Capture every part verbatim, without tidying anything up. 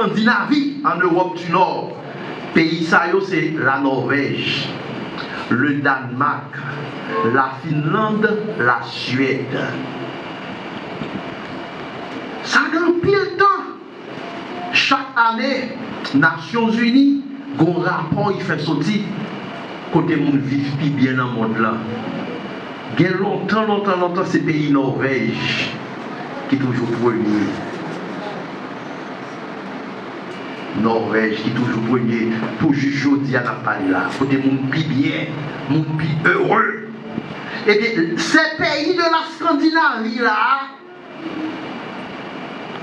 Eskandinavi, an Ewòp di Nò. Peyi sa yo se la Nòvèj, le Danemark, la Finland, la Swèd. Sa gen anpil tan. Chak ane, Nasyonzini gon rapò y fè soti kote moun viv pi byen nan mond lan. Gen lontan, lontan, lontan, se peyi Nòvèj ki toujou premye. Nòvèj ki toujou premye pou jis jodi a n ap pale la. Kote moun pi byen, moun pi ere. Ebyen, se peyi de la Skandinavi la,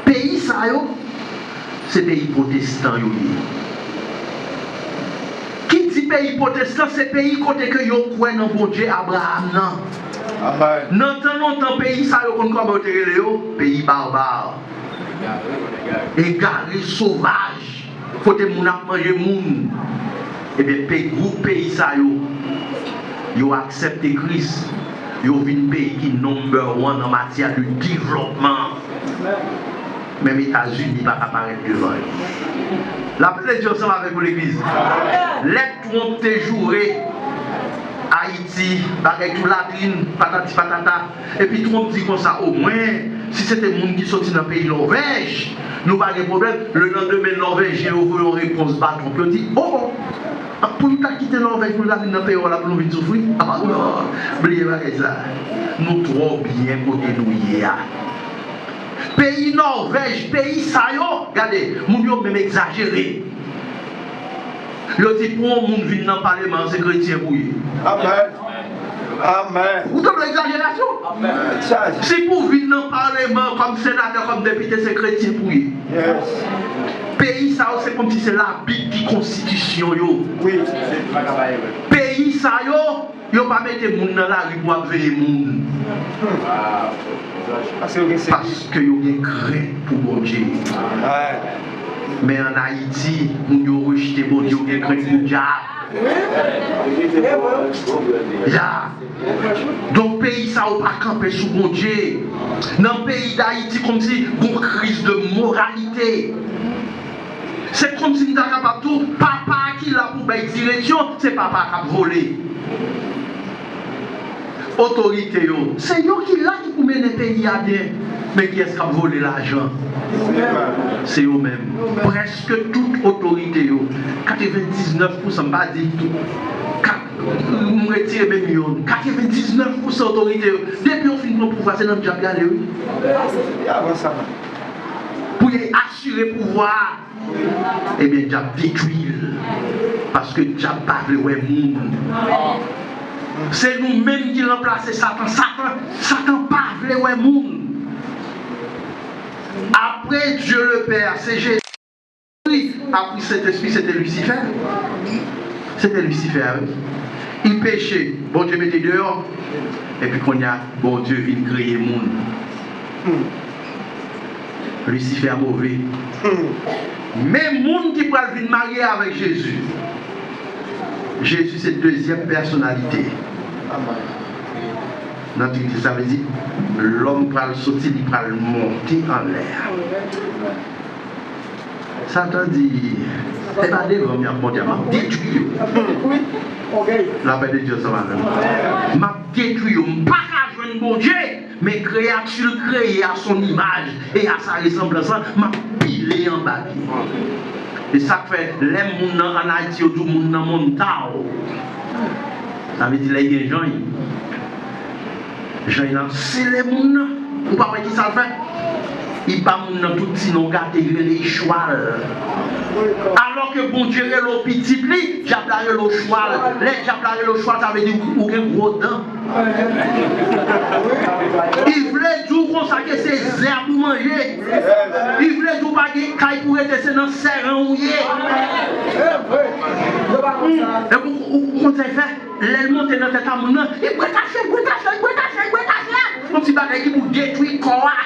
peyi sa yo, se peyi pwotestan yo ye. Ki di peyi pwotestan, se peyi kote ke yo kwè nan Bondye Abraram nan. Nan tan lontan, peyi sa yo konn kòman yo te rele yo? Peyi baba. Egare, sovaj, kote moun ap manje moun. Ebyen, pe, gwoup peyi sa yo, yo aksepte Kris, yo vin peyi ki number one an matyè de devlòpman. Menm Etazini pa ka parèt devan yo. Lapè de Dye ansanm avèk ou, legliz. Lè Trump te joure Ayiti, bagay tou latrin, patati patata. Epi Trump di konsa, omwen, si se te moun ki soti nan peyi Nòvèj, nou pa gen pwoblèm. Le lendemain, Nòvèjyen yo voye yon repons ba Trump. Yo di, o, o, pou nou ta kite Nòvèj, pou nou ta vin nan peyi w la, pou nou vin soufri? A, non, bliye bagay sa. Nou twò byen kote nou ye a. Peyi Nòvèj, peyi sa yo, gade, moun yo menm egzajere. Yo di pou yon moun vin nan paleman an, se kretyen pou ye. Amèn. Amèn. Ou tande egzajerasyon? Amèn. Si pou vin nan paleman kòm senatè, kòm depite, se kretyen pou ye. Yes. Peyi sa yo, se kòmsi se Labib ki konstitisyon yo. Wi. Peyi sa yo, yo pa mete moun nan lari pou ap veye moun. Paske yo gen krent pou Bondye. Men ann Ayiti, moun yo rejte Bondye, yo gen krent pou dyab. Ya. Donk, peyi sa yo pa kanpe sou Bondye. Nan peyi Dayiti, kòmsi gon kriz de moralite. Se kòmsi m ta kapab di w, papa a ki la pou bay direksyon, se papa a k ap vole. Otorite yo, se yo ki la ki pou mennen peyi a byen. Men kiyès k ap vole lajan? Se yo menm. Prèske tout otorite yo, katrevendiznèf pousan, m pa di tout, kat, m retire menm yonn, katrevendiznèf pousan otorite yo, depi yo fin pran pouvwa, se nan dyab y ale, wi. Pou y asire pouvwa a. Ebyen, dyab detwi l. Paske dyab pa vle wè moun. Se nou menm ki ranplase Satan. Satan, Satan pa vle wè moun. Apre Dye Lepè, se Jezi. Apre Sentespri, se te Lisifè. Se te Lisifè, wi. Li peche, Bondye mete deyò. Epi kounye a, Bondye vin kreye moun. Lisifè move. Men moun ki pral vin marye avèk Jezi. Jezi se dezyèm pèsonalite nan Trinite. Sa vle di, lòm pral soti, li pral monte anlè a. Satan di, se pa devan m y ap monte a, m ap detwi yo. Lapè de Dye ansanm avè w. M ap detwi yo. M pa ka jwenn Bondye, men kreyati l kreye a son imaj e a sa resanblans lan, m ap pile anba pye. E sa k fè, lè moun nan ann Ayiti, yo di w moun nan montaw. Sa vle di lè l gen jany. Jany lan sele moun nan. Ou pa wè ki sa l fè? Li ba moun nan tout ti non gate, li rele l chwal. Alò ke Bondye rele w pitit li, dyab la rele w chwal. Lè dyab la rele w chwal, sa vle di ou, ou gen gwo dan. Li vle di w konsa ke se zèb ou manje. Li vle di w pa gen kay pou rete, se nan sèran ou ye. Epi ou, ou, ou konn sa l fè? Lè l monte nan tèt a moun nan, li bwetache, bwetache, bwetache, bwetache. Yon ti bagay ki pou detwi kò a.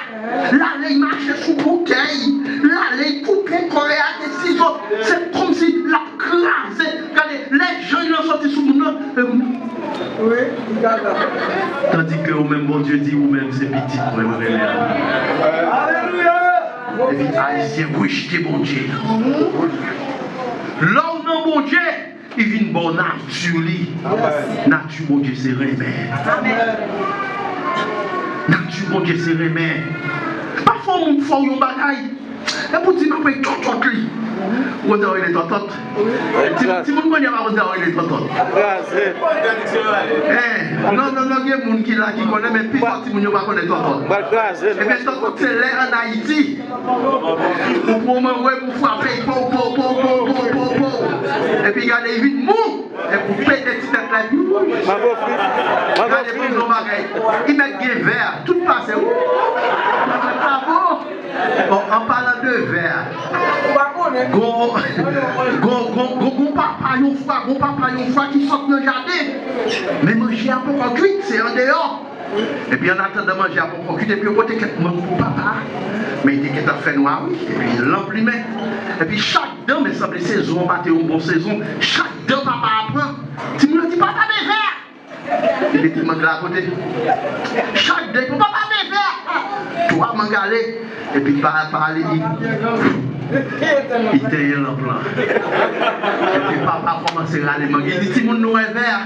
L ale, l mache sou boutèy. L ale, l koupe kò a ak sizo. Se kòmsi l ap kraze. Gade, lè jany lan soti sou moun nan. Wi, li ka la. Tandis que ou menm, Bondye di, ou menm, se pitit mwen, m renmen. Alelouya! Epi Ayisyen rejte Bondye. Lè w nan Bondye, li vin ba w nati li. Nati Bondye se renmen. Nati Bondye se renmen. Pafwa, yon moun fè w yon bagay, epi w di, "M ap rele tòtòt li." Ou konn sa yo rele tòtòt? Ti, timoun kounye a pa konn sa yo rele tòtòt. Kraze. Eh, non, non, non, gen moun ki la ki konnen, men pifò timoun yo pa konnen tòtòt. Pral kraze. Ebyen, tòtòt se lè ann Ayiti, ou pran manwè pou frape, po, po, po. Epi gade, li vin mou. Epi w pete ti tèt la, epi, mango frit. Mango gade, frit. Yon bagay. Li mèt gen vè, tout pase. Wou! Bravo! Bon, an palan de vè, gon, gon, gon, gon, gon papa yon fwa, gon papa yon fwa ki sot nan jaden. Men manje a poko kwit, se andeyò. Epi annatandan manje a poko kwit, epi yo pote kèk mang pou papa a. Men li te gentan fè nwa, wi. Epi lanplimen. Epi chak dan, men sanble sezon an pa te yon bon sezon. Chak dan papa a pran, timoun yo di, "Papa, men vè a!" Li mete mang la akote. Chak de, "Papa, men vè a!" Twa mang ale. Epi pa, pa ale, li, li tenyen lanp lan. Epi papa kòmanse rale mang. Li di, "Timoun, nou wè vè a?"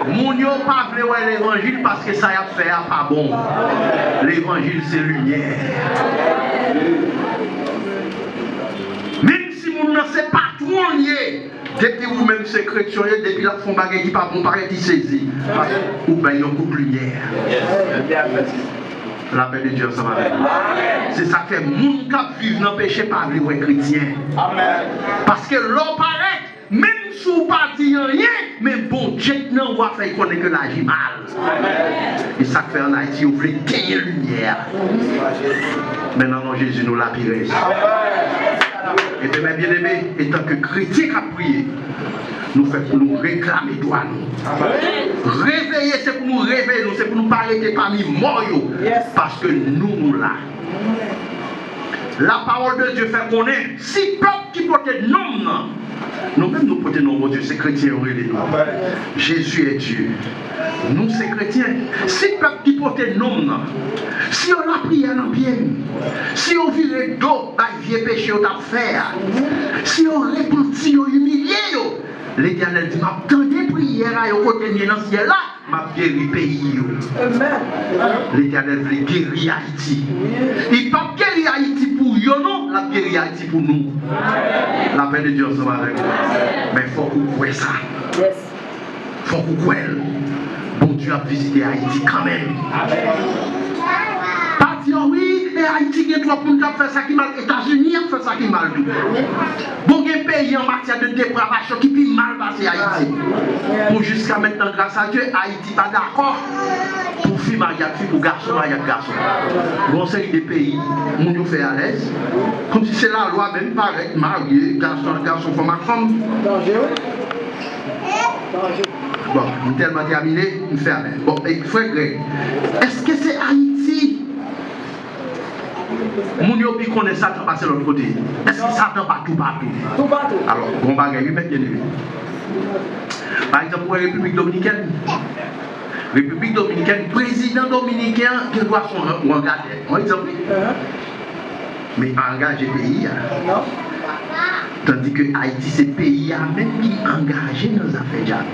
Moun yo pa vle wè levanjil paske sa y ap fè a pa bon. Levanjil se limyè. Menm si moun nan se patwon l ye, depi ou menm se kretyen w ye, depi l ap fè yon bagay ki pa bon, parèt li sezi. Paske ou bay yon kout limyè. Lapè de Dye ansanm avèk nou. Se sa k fè moun k ap viv nan peche pa vle wè kretyen. Paske lè w parèt, menm si w pa di anyen, men Bondye k nan ou a fè l konnen ke l aji mal. E sa k fè ann Ayiti yo vle tenyen limyè a. Men nan non Jezi nou la pi rèd. Ebyen, mè byeneme, etan ke kretyen k ap priye, nou fè pou nou reklame dwa nou. Reveye, se pou nou reveye nou, se pou nou pa rete pami mò yo. Paske nou, nou la. La parole de Dieu fè konnen, si pèp ki pote non m nan, nou menm nou pote non Bondye, se kretyen yo rele nou. Jésus est Dieu. Nou se kretyen. Si pèp ki pote non m nan, si yo lapriyè nan pye m, si yo vire do bay vye peche yo t ap fè a, si yo repanti, yo imilye yo, Letènèl di, "M ap tande priyè a yo kote m ye nan syèl la, m ap geri peyi yo." Letènèl vle geri Ayiti. Li p ap geri Ayiti pou yo non, l ap geri Ayiti pou nou. Lapè de Dye ansanm avèk nou. Men fòk ou kwè sa. Fòk ou kwè l. Bondye ap vizite Ayiti kanmenm. Pa di, "O wi, e Ayiti gen twòp moun k ap fè sa ki mal." Etazini ap fè sa ki mal tou. Bon, gen peyi an matyè de depravasyon ki pi mal pase Ayiti. Pou jiska mentnan, gras a Dye, Ayiti pa dakò pou fi marye ak fi, pou gason marye ak gason. Gon seri de peyi, moun yo fè alèz. Kòmsi se lalwa menm, parèt, marye, gason ak gason, fanm ak fanm. Bon, m tèlman tèmine, m fèmen. Bon, e, frè Greg, èske se Ayiti moun yo pi konnen Satan pase lòt kote? Èske Satan pa toupatou? Toupatou. Alò, gon bagay, wi, mè byeneme. Pa egzanp, ou wè Repiblik Dominikèn. Repiblik Dominikèn, prezidan dominiken an gen dwa se yon, yon angadè. Yon egzanp, wi. Men pa angaje peyi a. Tandike Ayiti se peyi a menm ki angaje nan zafè djab.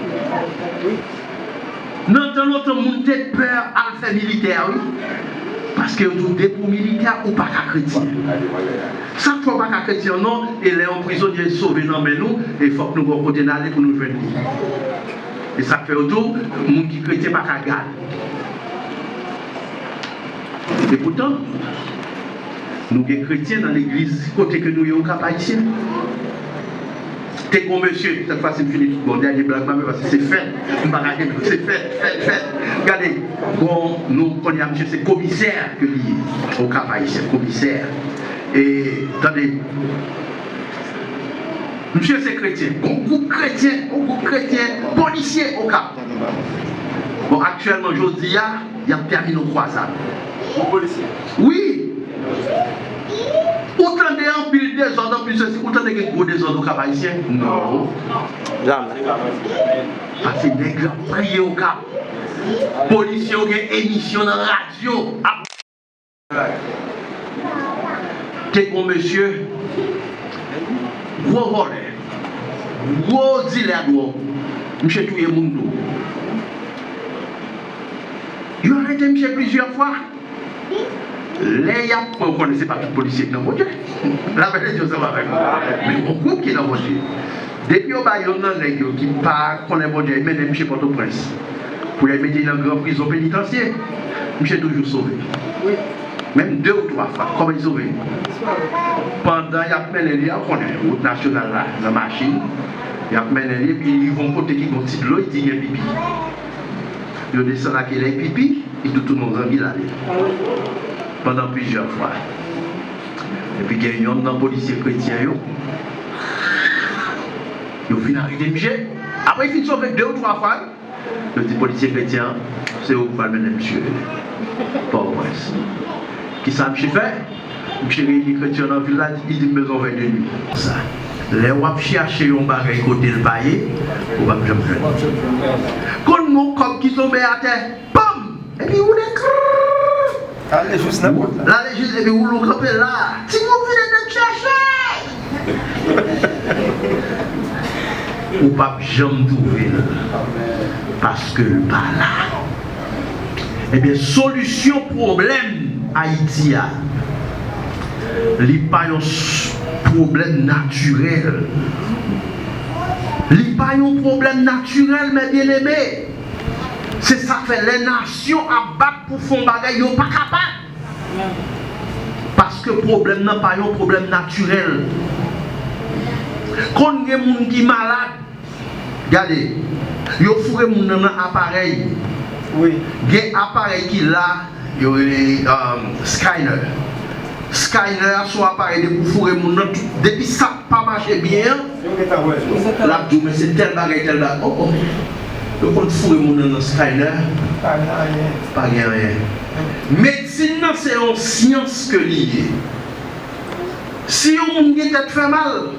Nan tan lontan, moun te pè al fè militè, wi. Paske yo di w depi w militè, ou pa ka kretyen. Sa k fè w pa ka kretyen non, e lè yon prizonye sove nan men nou, e fòk nou gon kote n ale pou nou jwenn li. E sa k fè yo di w, moun ki kretyen pa ka gad. Epoutan, nou gen kretyen nan legliz kote ke nou ye Okap Ayisyen. Te gon mesye, sèt fwa si m fini, bon, dènye blag m ap fè, paske se fèt, m pa ka gen, se fèt, fèt, fèt. Gade, bon, nou konnen misye se komisè ke li ye, Okap Ayisyen, komisè. E, tande, misye se kretyen, gon gwoup kretyen, gon gwoup kretyen, polisye Okap. Bon, aktyèlman, jodi a, y ap tèmine yon kwazad. Wi! Ou tande anpil dezòd, anpil sesi, ou tande gen gwo dezòd Okap Ayisyen? Non. Jamè. Paske nèg yo ap priye Okap. Polisye yo gen emisyon nan radyo. Ap Te gon mesye, gwo vòlè, gwo dilè dwòg, misye touye moun tou. Yo arete misye plizyè fwa. Lè y ap pran, ou konnen se pa tout polisye ki nan Bondye. Lapè de Dye ansanm avèk nou. Men gon gwoup ki nan Bondye. Depi yo bay yonn nan nèg yo ki pa konnen Bondye, y mennen misye Pòtoprens pou y al mete l nan gran prizon penitansye, misye toujou sove. Menm de ou twa fwa, kòman l sove? Pandan y ap mennen li a, ou konnen, wout nasyonal la, nan machin, y ap mennen li, epi li rive yon kote ki gon ti dlo, li di gen pipi. Yo desann ak li, lè l pipi, li tou tounen yon zangi l ale. Pandan plizyè fwa. Epi gen yonn nan polisye kretyen yo, yo vin arete misye. Apre l fin sove de ou twa fwa, yo di polisye kretyen an, se ou ki pral mennen misye Pòtoprens. Kisa misye fè? Misye reyini kretyen yo nan vil la, li di, "M bezwen yon vè de nwi." Sa. Lè w ap chache yon bagay kote l pa ye, ou p ap janm jwenn. Konn gon kòb ki tonbe atè, pam! Epi woule krrrr. Ale jis nan pòt la. L ale jis, epi woule kanpe la. Timoun vin ede m chache! Ou p ap janm twouve l, paske l pa la. Ebyen, solisyon pwoblèm Ayiti a, li pa yon s-, pwoblèm natirèl. Li pa yon pwoblèm natirèl, mes bien-aimés. Se sa k fè lè nasyon ap bat pou fè yon bagay, yo pa kapab. Paske pwoblèm nan pa yon pwoblèm natirèl. Konn gen moun ki malad, gade, yo foure moun nan nan aparèy. Wi. Gen aparèy ki la, yo rele, um, scanner. Scanner a se yon aparèy depi w foure moun nan, tout, depi sa pa mache byen an, l ap di w, men se tèl bagay, tèl bagay. Oh, oh. Yo konn foure moun nan nan scanner. Pa gen anyen. Pa gen anyen. Medsin nan se yon syans ke li ye. Si yon moun gen tèt fè mal,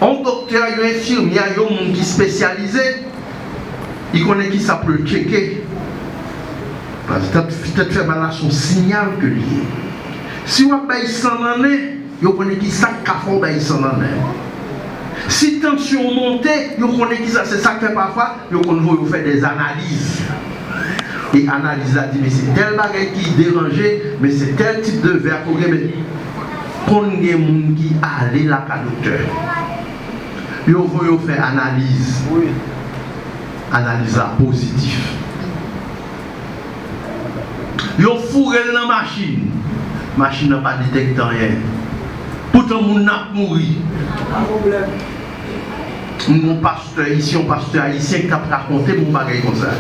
yon doktè, yon enfimyè, yon moun ki espesyalize, li konnen kisa pou l tcheke. Paske tèt, tèt fè mal la se yon siyal ke li ye. Si w ap bay san nan nen, yo konnen kisa k ka fè w bay san nan nen. Si tansyon w monte, yo konnen kisa, se sa k fè pafwa yo konn voye w fè dè analiz. E analiz la di, men se tèl bagay ki deranje, men se tèl tip de vè ke w gen, men konn gen moun ki ale lakay doktè. Yo voye w fè analiz. Wi. Analiz la pozitif. Yo foure l nan machin. Machin nan pa detèkte anyen. Poutan moun nan ap mouri. Pa pwoblèm. M gon pastè isi, yon pastè ayisyen ki t ap rakonte m yon bagay konsa.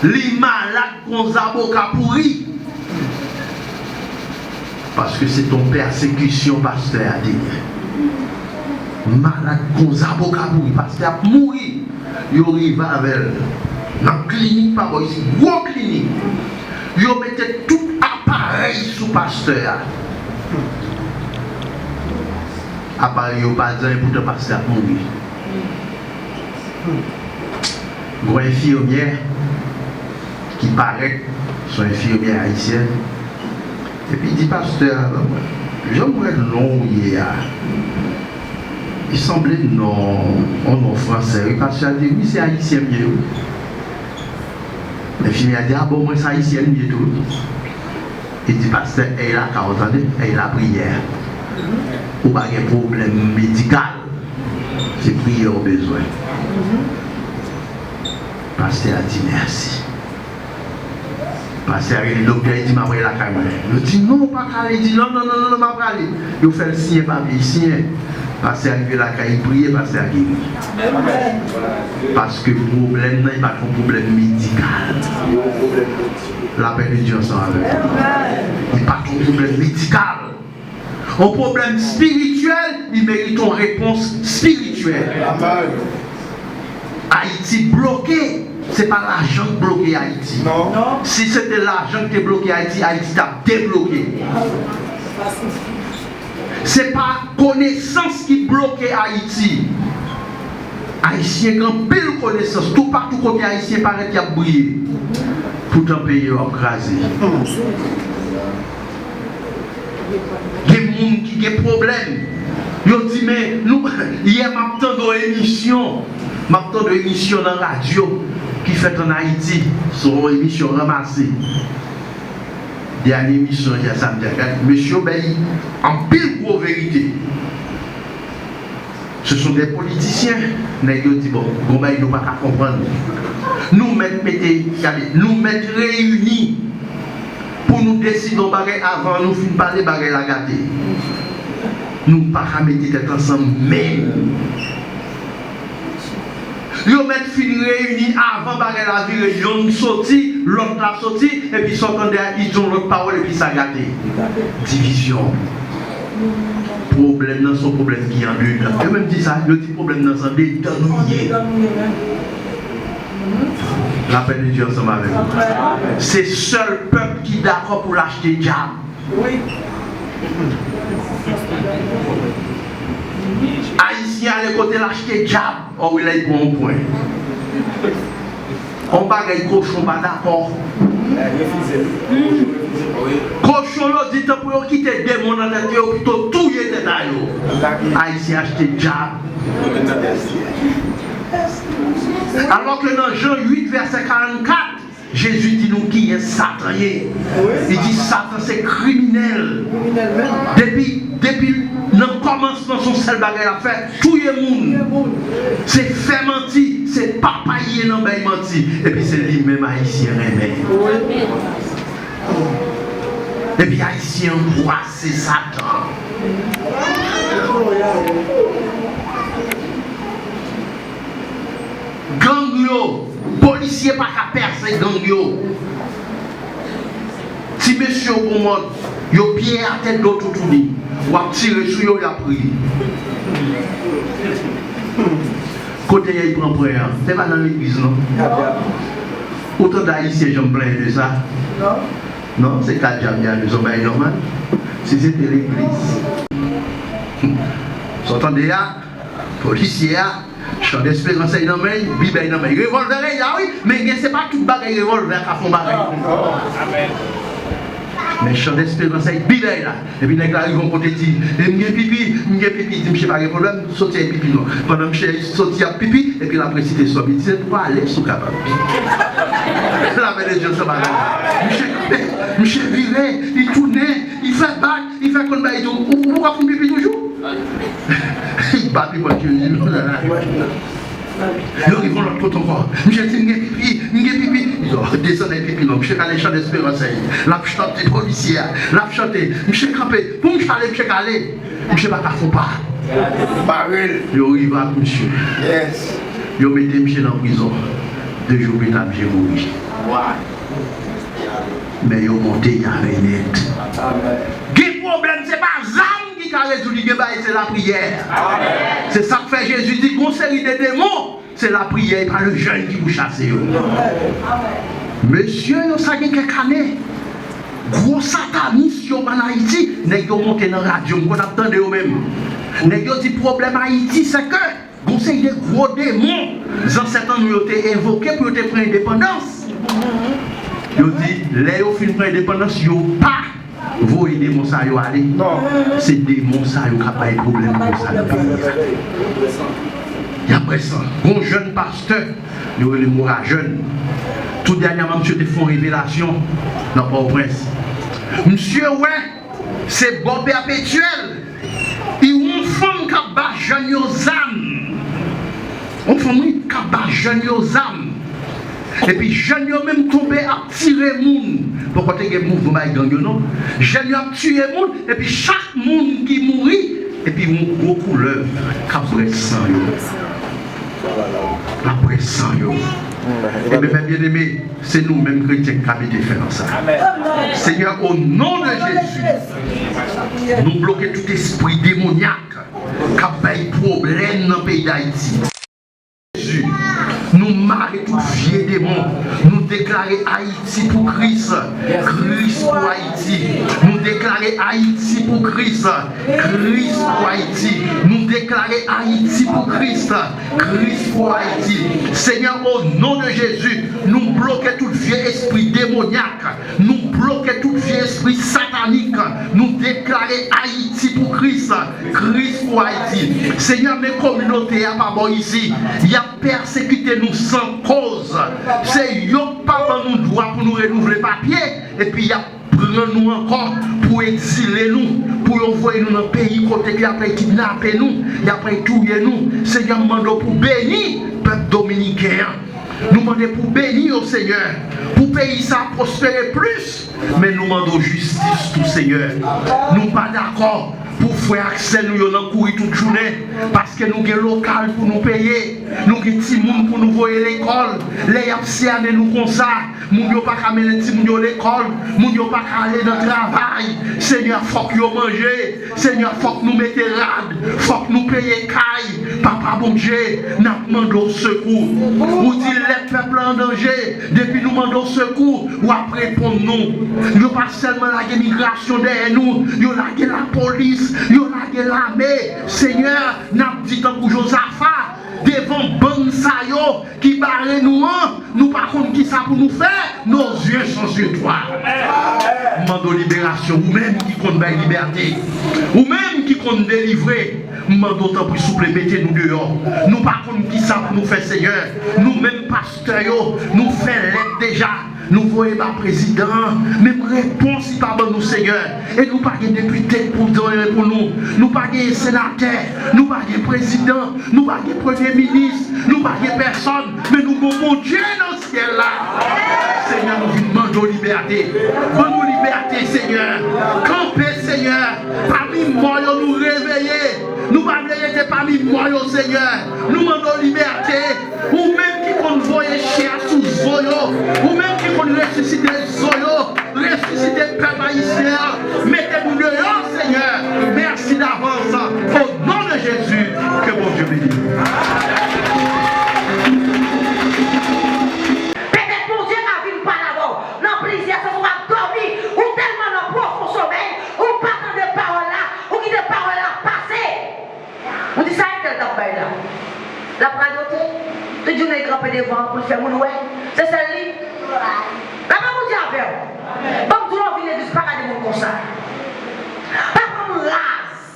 Li malad kon zaboka pouri. Paske se t on pèsekisyon pastè a te gen. Malad kon zaboka pouri, pastè ap mouri. Yo rive avè l nan klinik pa bò isi, gwo klinik. Yo mete tout aparèy sou pastè a. Aparèy yo pa di anyen, poutan pastè ap mouri. Gon enfimyè ki parèt, se yon enfimyè ayisyèn. Epi di pastè a, "Jan m wè non w ye a, li sanble non, yon non fransè, wi." Pastè a di, "Wi, se ayisyen m ye, wi." Enfimyè a di, "A bon, mwen se ayisyèn m ye tou, wi." Li di, "Pastè, èy lakay ou, tande, èy lapriyè. Ou pa gen pwoblèm medikal, se priyè w bezwen." Pastè a di, "Mèsi." Pastè a rele doktè, li di, "M ap rele lakay mwen." Yo di, "Non, ou pa ka ale." Li di, "Non, non, non, non, non, m ap rale." Yo fè l siyen papye, li siyen. Pastè a rive lakay, li priye, pastè a geri. Paske pwoblèm nan, li pa t yon pwoblèm medikal. Lapè de Dye ansanm avèk nou. Li pa t yon pwoblèm medikal. Yon pwoblèm espirityèl, li merite yon repons espirityèl. Amen. Ayiti bloke, se pa lajan k bloke Ayiti. Non. Si se te lajan k te bloke Ayiti, Ayiti t ap debloke. Se pa konesans ki bloke Ayiti. Ayisyen gen anpil konesans. Toupatou kote Ayisyen parèt, y ap briye. Poutan peyi yo ap kraze. Gen moun ki gen pwoblèm. Yo di, men, nou, yè m ap tande yon emisyon. M ap tande yon emisyon nan radyo ki fèt ann Ayiti. Se yon emisyon ranmase. Dènye emisyon yè samdi a, gad, mesye yo bay anpil gwo verite. Ce sont des politiciens. Nèg yo di, bon, gon bagay nou pa ka konprann. Nou mèt mete, gade, nou mèt reyini pou nou deside yon bagay avan nou fin pale bagay la gate. Nou pa ka mete tèt ansanm menm. Yo mèt fin reyini avan bagay la vire, yonn soti, lòt la soti, epi sa w tande a, li di yon lòt pawòl, epi sa gate. Divizyon. Pwoblèm nan se yon pwoblèm ki andedan. Yo menm di sa, yo di pwoblèm nan se andedan nou ye. Lapè de Dye ansanm avèk nou. Se sèl pèp ki dakò pou l achte dyab. Ayisyen ale kote l achte dyab. O wi, la, li pran yon pwen. On bagay kochon pa dakò. Kochon yo di tanpri yo kite demon nan tèt yo, pito touye tèt a yo. Ayisyen achte dyab. Alò ke nan Jan uit vèsè karannkat, Jezi di nou kiyès Satan ye. Li di Satan se kriminèl. Depi, depi nan kòmansman, se yon sèl bagay l ap fè, touye moun. Se fè manti, se papa l ye nan bay manti. Epi se li menm Ayisyen renmen. Epi Ayisyen anbrase Satan. Gang yo, polisye pa ka pèse gang yo. Ti mesye yo gon mòd, yo pye atè do toutouni. W ap tire sou yo, y ap ri. Kote y al pran pwen an? Se pa nan legliz, non. Ou tande Ayisyen janm plenyen de sa? Non, se ka dyab y ale, se yon bagay nòmal. Si se te legliz. Sa w tande a, polisye a, Chan desperans ay nan men l, Bib ay nan men l. Revòlvè ay la, wi, men gen se pa tout bagay revòlvè ka fè yon bagay. Men chan desperans ay, Bib ay la. Epi nèg la rive yon kote di, e m gen pipi, m gen pipi. Di misye pa gen pwoblèm, soti ay pipi non. Pandan misye soti ap pipi, epi l ap resite sòm. Li di, se pou alèz ou kapab. Lapè de Dye ansanm avè w. Misye kanpe, misye vire, li tounen, li fè bak, li fè konn bagay tou. Ou, ou poko fin pipi toujou? Li pa pi pran Jezi non la. Yo rive yon lòt kote ankò. Misye di, m gen pipi, m gen pipi. Li di, o, desann ay pipi non. Misye kale chan desperans ay. L ap chante polisye a. L ap chante. Misye kanpe. Pou misye ale, misye kale. Misye pa ka fon pa. Yo rive ak misye. Yo mete misye nan prizon. De jou pita, misye mouri. Men yo monte y avè nèt. Gen pwoblèm, se pa zam ki ka rezoud li, gen bagay, se lapriyè. Se sa k fè Jezi di, gon seri de demon, se lapriyè, e pa le jèn ki pou chase yo. Mesye yo, sa gen kèk ane, gwo satanis yo ann Ayiti, nèg yo monte nan radyo, m konn ap tande yo menm. Nèg yo di pwoblèm Ayiti, se ke gon seri de gwo demon zansèt an nou yo te envoke pou yo te pran endepandans. Yo di, lè yo fin pran endepandans, yo pa voye demon sa yo ale. Se demon sa yo k ap bay pwoblèm konsa nan peyi a. Y ap bwè san. Gon jèn pastè, yo rele Moura Jèn. Tou dènyèman, misye te fè yon revelasyon nan Pòtoprens. Misye wè Se bò pèpetyèl. Li wè yon fanm k ap ba jèn yo zam. Yon fanm, wi, k ap ba jèn yo zam. Epi jèn yo menm tonbe ap tire moun. Poko te gen mouvman bay gang yo, non. Jèn yo ap tiye moun, epi chak moun ki mouri, epi yon gwo koulèv k ap bwè san yo. L ap bwè san yo. Ebyen, mè byeneme, Se nou menm kretyen k ka mete fen nan sa. Senyè, o non de Jezi, nou bloke tout espri demonyak k ap bay pwoblèm nan peyi Dayiti. Jezi, nou mare tout vye demon. Nou deklare Ayiti pou Kris. Kris pou Ayiti. Nou deklare Ayiti pou Kris. Kris pou Ayiti. Nou deklare Ayiti pou Kris, Kris pou Ayiti. Senyè, o non de Jezi, nou bloke tout vye espri demonyak, nou bloke tout vye espri satanik, nou deklare Ayiti pou Kris, Kris pou Ayiti. Senyè, men kominote a pa bò isi, y ap pèsekite nou san koz. Se yo k pa ban nou dwa pou nou renouvle papye, epi y ap pran nou ankò pou egzile nou, pou yo voye nou nan peyi kote ke y ap kidnape nou, y ap touye nou. Senyè, m mande w pou beni pèp dominiken an. Nou mande pou beni yo, Senyè, pou peyi sa pwospere plis. Men nou mande w jistis tou, Senyè. Nou pa dakò pou frè ak sè nou yo nan kouri tout jounen, paske nou gen lokal pou nou peye, nou gen timoun pou nou voye lekòl. Lè y ap siyane nou konsa, moun yo pa ka mennen timoun yo lekòl, moun yo pa ka ale nan travay. Senyè, fòk yo manje. Senyè, fòk nou mete rad, fòk nou peye kay. Papa Bondye, n ap mande w sekou. Ou di lè pèp la an danje, depi nou mande w sekou, w ap reponn nou. Yo pa sèlman lage migrasyon dèyè nou, yo lage lapolis, yo lage lame. Senyè, n ap di tankou Jozafa, devan bann sa yo ki bare nou an, nou pa konn kisa pou nou fè, nos yeux sont sur toi. M mande w liberasyon, ou menm ki konn bay libète, ou menm ki konn delivre, m mande w tanpri souple mete nou deyò. Nou pa konn kisa pou nou fè, Senyè. Nou menm pastè yo, nou fè lèt deja. Nou voye ba prezidan an, menm repons li pa ban nou, Senyè. E nou pa gen depite k pou di anyen pou nou. Nou pa gen senatè, nou pa gen prezidan, nou pa gen premye minis, nou pa gen pèsòn, men nou gon Bondye nan syèl la. Senyè, nou vin mande w libète. Ban nou libète, Senyè. Kanpe, Senyè. Pami mò yo, nou reveye. Nou pa vle rete pami mò yo, Senyè. Nou mande w libète. Ou menm ki konn voye chè a sou zo yo, ou menm ki konn resisite zo yo, resisite pèp ayisyen an, mete nou deyò, Senyè. Mèsi davans, o non de Jezi, ke Bondye beni nou. Petèt Bondye ka vin pale avè w nan plizyè sans, ou ap dòmi, ou tèlman nan pwofon somèy, ou pa tande pawòl la, ou kite pawòl la pase. Ou di sa entèl t ap bay la. L ap radote. Tout jounen li kanpe devan an pou l fè moun wè. Se sèl li. Lapè Bondye avè w. Ban m di w, lè w vin legliz, pa gade moun konsa. Pa pran moun raz.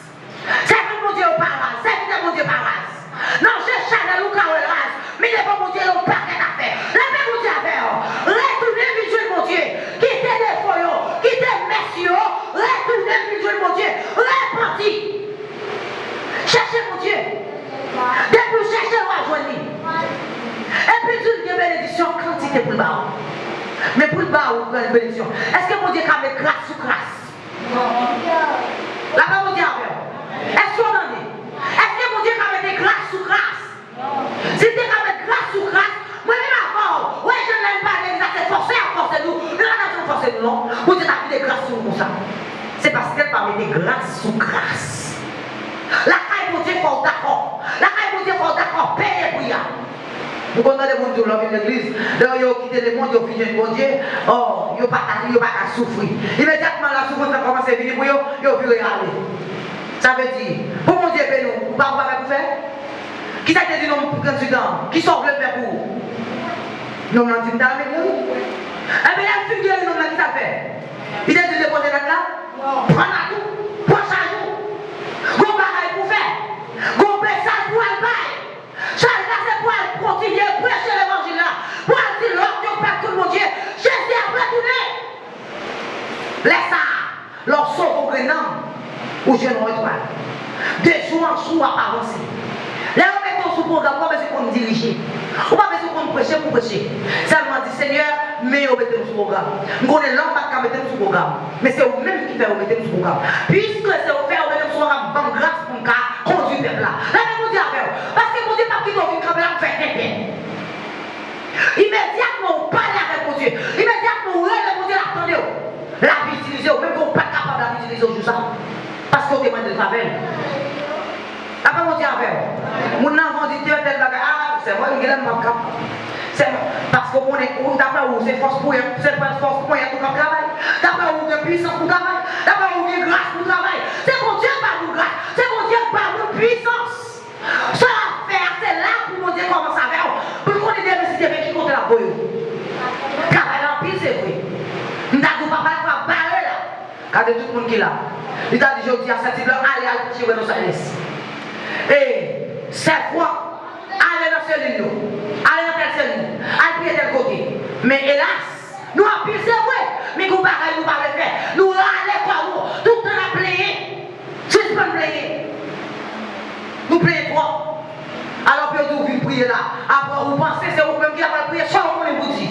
Sèvant Bondye yo pa raz. Sèvitè Bondye pa raz. Nan je chanèl ou ka wè raz. Men devan Bondye, yon pakèt afè. Lapè Bondye avè w. Retounen vin jwenn Bondye. Kite defo yo. Kite mès yo. Retounen vin jwenn Bondye. Repanti. Chèche Bondye. Depi w chèche l, w a jwenn li. Epi l di l gen benediksyon kantite pou l ba w. Men pou l ba w benediksyon, èske Bondye ka met kras sou kras? Lapè Bondye avè w. Èske w tande? Èske Bondye ka mete kras sou kras? Si l te ka met kras sou kras, mwen menm avè w, wè jan lè n pale, sa se fòse y ap fòse nou, men pa nan fòse nou non. Bondye t ap kite kras sou nou konsa. Se paske l pa mete kras sou kras. Lakay Bondye fò w dakò. Lakay Bondye fò w dakò peye pri a. Nou konn tande moun di w lè w vin legliz, lè yo kite lemonn, yo vin jwenn Bondye, o, yo pa ka, yo pa ka soufri. Imedyatman lasoufrans lan kòmanse vini pou yo, yo vire ale. Sa vle di, pou Bondye beni w, ou pa gon bagay pou fè? Kisa ki te di nonm grann Sidan an? Kisa w vle m fè pou ou? Nonm lan di m ta renmen geri. Enben, lè l fin geri nonm lan, kisa l fè? Li te di l depoze nòt la? Pran nòt ou, pran chaj ou. Gon bagay pou fè. Gon mesaj pou al bay. Chaj la se pou al kontinye preche levanjil la. Pou al di lòt yo pèp tout Bondye, Jezi ap retounen. Lè sa a, lè w sove yon grenn nanm, ou jwenn yon etwal. De jou an jou, w ap avanse. Lè yo mete w sou pwogram, ou pa bezwen konn dirije. Ou pa bezwen konn preche pou preche. Sèlman di, Senyè, men yo mete m sou pwogram. M konnen lòm pa t ka mete m sou pwogram. Men se ou menm ki fè yo mete m sou pwogram. Piske se ou fè yo mete m sou pwogram, ban m gras pou m ka kondui pèp la. Lapè Bondye avè w. Paske Bondye p ap kite w vin kanpe la pou fè tenten. Imedyatman ou pale avèk Bondye, imedyatman ou rele Bondye, l ap tande w. L ap itilize w, menm ke w pa t kapab, l ap itilize w jou sa. Paske w te mande l favè l. Lapè Bondye avè w. Moun nan van di tèl, tèl bagay, a, sè mwen, m genlè m p ap kapab. Sè mwen, paske w konnen, ou, daprè ou, se fòs ponyèt, se fòs ponyèt ou k ap travay. Daprè ou, ou gen pwisans pou travay. Daprè ou, ou gen gras pou travay. Se Bondye k ba moun gras. Se Bondye k ba moun pwisans. Gade tout moun ki la. Li ta di jodi a, Sètiblan, ale al preche Buenos Aires. E Sèfwòk, ale nan selil yo. Ale nan tèl selil. Al priye tèl kote. Men elas, nou anpil se vre. Men gen yon bagay nou pa vle fè. Nou rale kò nou. Tout tan n ap plenyen. Sispann plenyen. Nou plenyen twòp. Alò pou yo di w vin priye la. Apre ou panse se ou menm ki ta pral priye, sa w konnen pou di.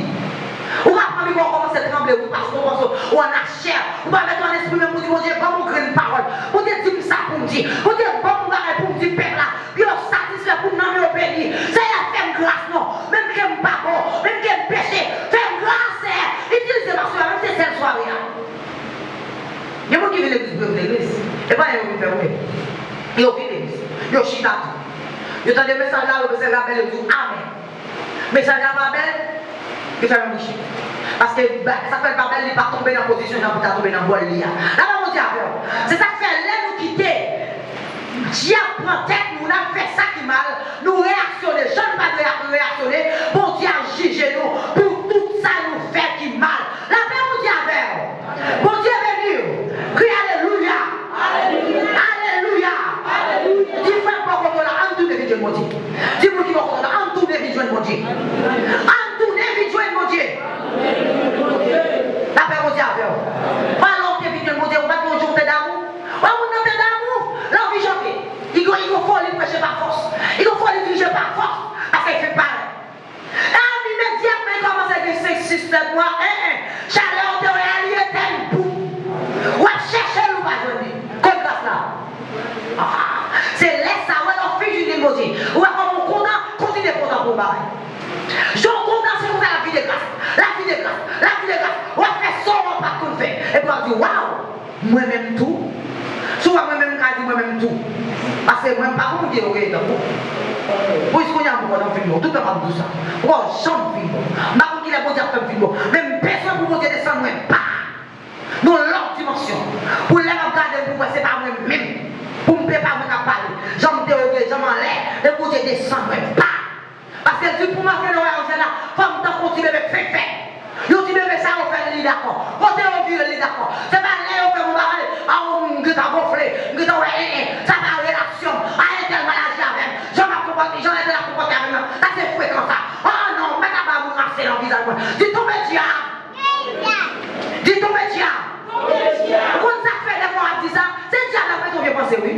Ou ka pran mikwo w kòmanse tranble wi, paske w panse w annachè. Ou pa mete w an espri menm pou di Bondye ban m yon grenn pawòl. Bondye di m sa pou m di. Bondye ban m yon bagay pou m di pèp la. Pou yo satisfè, pou nanm yo beni. Seyè fè m gras non. Menm ke m pa bon, menm ke m peche. Fè m gras Seyè. Itilize m aswè a, menm se sèl sware a. Gen moun ki vin legliz pou yo vin legliz. E pa anyen yo vin fè vre. Yo vin legliz. Yo chita tou. Yo tande mesaj la, yo bezwen rapele yo di w amèn. Mesaj la pa bèl, yo fèmen bouch yo. Paske ba- sa k fè l pa bèl, li pa tonbe nan pozisyon jan pou ta tonbe nan bòl li a. Lapè Bondye avè w. Se sa k fè lè nou kite dyab pran tèt nou, n ap fè sa ki mal, nou reyaksyone. Jan n pa dwe reyaksyone, Bondye ap jije nou pou tout sa nou fè ki mal. Lapè Bondye avè w. Bondye beni w. Kriye alelouya. Alelouya. Di frè k bò kote w la, ann tounen vin jwenn Bondye. Di moun ki bò kote w la, ann tounen vin jwenn Bondye. Ann tounen vin jwenn Bondye. Lapè Bondye avè w. Pandan w te vin jwenn Bondye, ou pa t gen yon jou w te damou? Wè moun nan te damou, l anvi chante. Li gon, li gon foli preche pa fòs. Li gon foli dirije pa fòs. Paske l fin parèt. E imedyatman li kòmanse gen senk, sis, sèt mwa, en, en, chalè w te wè a, li etèn, pouf. W ap chèche l, ou pa jwenn li. Kot gras la? Ah, se lè sa w wè lè w fin vin jwenn Bondye. Ou wè kòman w kontan, kontinye kontan pou yon bagay. Jan w kontan, se konsa l ap vide gras, l ap vide gras, l ap vide gras. W ap fè sa w pa t konn fè. Epi w ap di, waw! Mwen menm tou. Si w wè mwen menm, m ka di mwen menm tou. Paske mwen pa konn gen yon retan. Pou jis kounye a m poko nan fim yo. Tout tan m ap di w sa. Poko janm fim yo. M pa konn kilè Bondye ap fè m fim yo. Men m bezwen pou Bondye desann mwen ba nan yon lòt dimansyon. Pou lè m ap gade m, pou m wè se pa mwen menm. Pou m pe pa mwen k ap pale. Jan m te yo ye, jan m anlè, men Bondye desann mwen ba. Paske l di pou m antre nan wayòm syèl la, fò m tankou yon ti bebe k fenk fèt. Yon ti bebe sa yo fè l li dakò. Kote yo vire l li dakò. Se pa lè yo fè m yon bagay, a o m gentan gonfle, m gentan wè en en. Sa pa relasyon m. A entèl mal aji avè m. Jan m ap konpòte, jan entèl ap konpòte avè m nan. Sa se frekan sa. O non, m pa ka ba moun mache nan vizaj mwen. Di tonbe dyab. Di tonbe dyab. Ou konn sa k fè lè mwen ap di sa? Se dyab la k mete yon vye panse wi.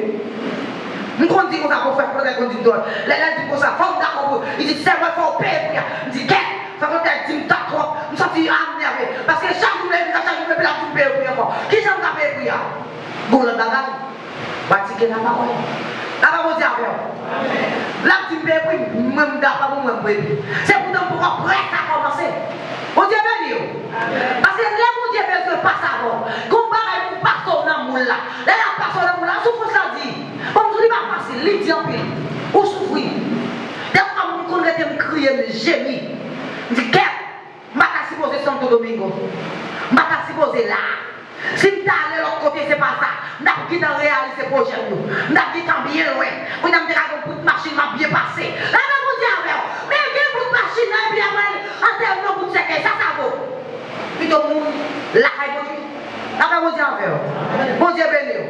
M konn di konsa pou frè Flotèl konn di m dwòl. Lè lè l di m konsa, fò m dakò pou li di sè mwen fò w peye pri a. M di kèt, frè Flotèl di m ta twòp. M santi a m nève. Paske chak jou m leve, chak jou m leve, l ap di m peye pri ankò. Kijan m ka peye pri a? Gon lòt bagay. Pratike lapawòl. Lapè Bondye avè w. L ap di m peye pri, mwen m dakò pou mwen m peye pri. Se poutan m poko prè sa kòmanse. Bondye beni w. Paske lè Bondye bezwen pase avè w, gon bagay pou pase w nan moul la. Lè l ap pase w nan moul la, soufrans la di. Bon, m di w li pa fasil, li di anpil. Ou soufri. Dèfwa m konn rete m kriye, m jemi. M di, kèt, m pa ta sipoze Santo Domingo. M pa ta sipoze la. Si m ta ale lòt kote, se pa sa. M t ap gentan reyalize pwojè m yo. M t ap gentan byen lwen. Kounye a m te ka gen bout machin, m ap byen pase. Lapè Bondye avè w. Men gen bout machin nan, epi apre, antèman bout sèkèy, sa sa vo? Pito moun lakay Bondye. Lapè Bondye avè w. Bondye beni w.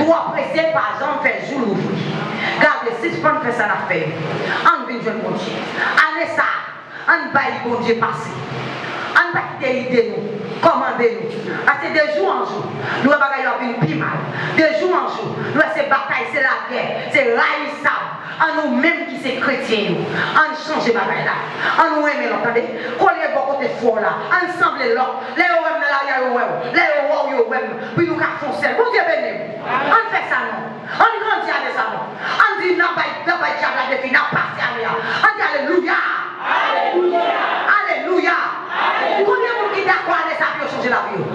Twò prese pa janm fè jou louvri. Gade, sispann fè sa n ap fè yo. Ann vin jwenn Bondye. Ane sa a, ann bay Bondye pase. Ann pa kite ide nou kòmande nou. Paske de jou an jou, nou wè bagay yo ap vin pi mal. De jou an jou, nou wè se batay, se lagè, se rayisab. An nou menm ki se kretyen yo, ann chanje bagay la. Ann nou renmen lòt, tande. Kolye bò kote fè w la. Ann sanble lòt. Lè yo wè m nan lari a, yo wè w. Lè yo wè w, yo wè m. Pou nou ka fè yon sèl. Bondye beni w. Ann fè sa non. Ann grandi ane sa non. Ann di n ap bay, n ap bay dyab la defi, n ap pase ane a. Ann di alelouya. Alelouya. Alelouya. Konbyen moun ki dakò ane sa pou yo chanje lavi yo?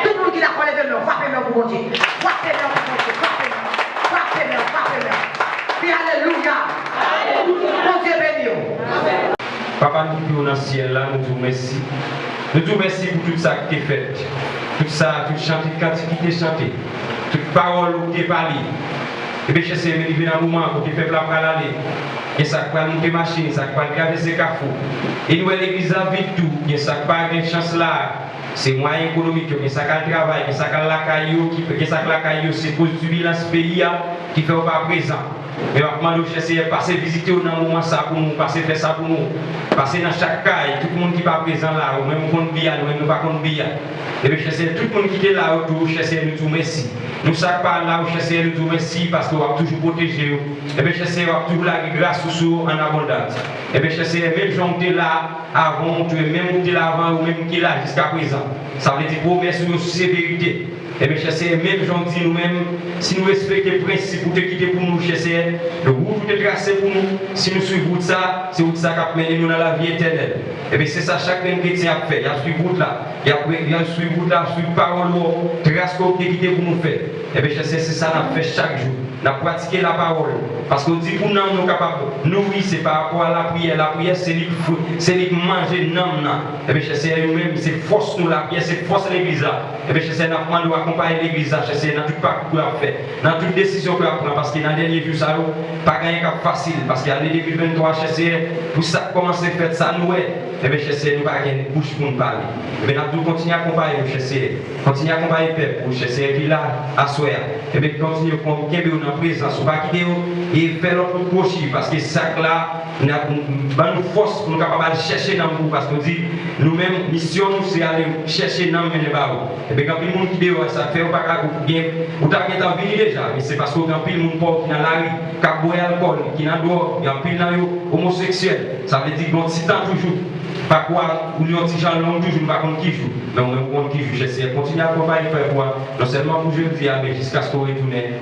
Tout moun ki dakò leve men w, frape men w pou Bondye. Frape men w pou Bondye, frape men w. Frape men w, frape men w. Di alelouya. Bondye beni w. Papa nou ki pi wo nan syèl la, nou di w mèsi. Nou di w mèsi pou tout sa ki te fèt. Tout sa, tout chante, tout kantik ki te chante. Tout pawòl ou te pale. Ebyen, chè Senyè, men rive nan moman an kote pèp la pral ale. Gen sa k pral moute machin, sa k pral travèse kafou. E nou wè legliz la vid tou, gen sa k pa gen chans la. Se mwayen ekonomik yo, gen sa k al travay, gen sa k al lakay yo, ki, gen sa k lakay yo, se koz tibilans peyi a ki fè yo pa prezan. Men m ap mande w, chè Seyè, pase vizite yo nan moman sa pou nou, pase fè sa pou nou. Pase nan chak kay, tout moun ki pa prezan la, ou menm ou konn Giyàn, ou menm nou pa konn Giyàn. Ebyen, chè Seyè, tout moun ki te la yo tou, chè Seyè, nou di w mèsi. Nou sa k pa la yo, chè Seyè, nou di w mèsi paske w ap toujou pwoteje yo. Ebyen, chè Seyè, w ap toujou lage gras ou sou yo an abondans. Ebyen, chè Seyè, menm jan w te la avan, ou tou, menm ou te la avan, ou menm ki la jiska prezan. Sa vle di pwomès ou yo se verite. Ebyen, chè Seyè, menm jan w di nou menm, si nou respekte prensip ou te kite pou nou, chè Seyè, wout ou te trase pou nou, si nou swiv wout sa, se wout sa k ap mennen nou nan lavi etènèl. Ebyen, se sa chak grenn kretyen ap fè. Y ap swiv wout la. Y ap, y ap swiv wout la, swiv pawòl ou, tras ke w te kite pou nou fè. Ebyen, chè Seyè, se sa n ap fè chak jou. N ap pratike lapawòl. Paske w di pou nanm nou kapab nouri, se pa rapò a lapriyè. Lapriyè, se li k fou, se li k manje nanm nan. Ebyen, chè Seyè, nou menm, se fòs nou, lapriyè, se fòs legliz la. Ebyen, chè Seyè, n ap mande w akonpaye legliz la, chè Seyè, nan tout pakou ke l ap fè, nan tout desizyon ke l ap pran, paske nan dènye jou sa yo, pa gen anyen k ap fasil, paske ane de mil venntwa, chè Seyè, pou sa k kòmanse fèt, sa nou wè, ebyen, chè Seyè, nou pa gen bouch pou n pale. Ebyen, n ap di w kontinye akonpaye yo, chè Seyè. Kontinye akonpaye pèp ou, chè Seyè, ki la aswè a. Ebyen, kontinye kon-, kenbe yo nan prezans ou, pa kite yo e fè lòt moun kwochi, paske sa k la, n ap, ban nou fòs pou nou kapab al chèche nanm pou ou, paske w di, nou menm, misyon nou, se ale chèche nanm mennen ba ou. Ebyen, gen anpil moun ki deyò, sa k fè yo pa ka gen, ou t ap gentan vini deja, men se paske gen anpil moun pa w ki nan lari, k ap bwè alkòl, ki nan dwòg, gen anpil nan yo omoseksyèl. Sa vle di, gen yon ti tan toujou. Pakwa ou li yon ti jan long toujou, nou pa konn ki jou. Men ou menm ou konn ki jou, chè Seyè. Kontinye akonpaye pèp ou a, non sèlman pou jodi a, men jiskaske w retounen.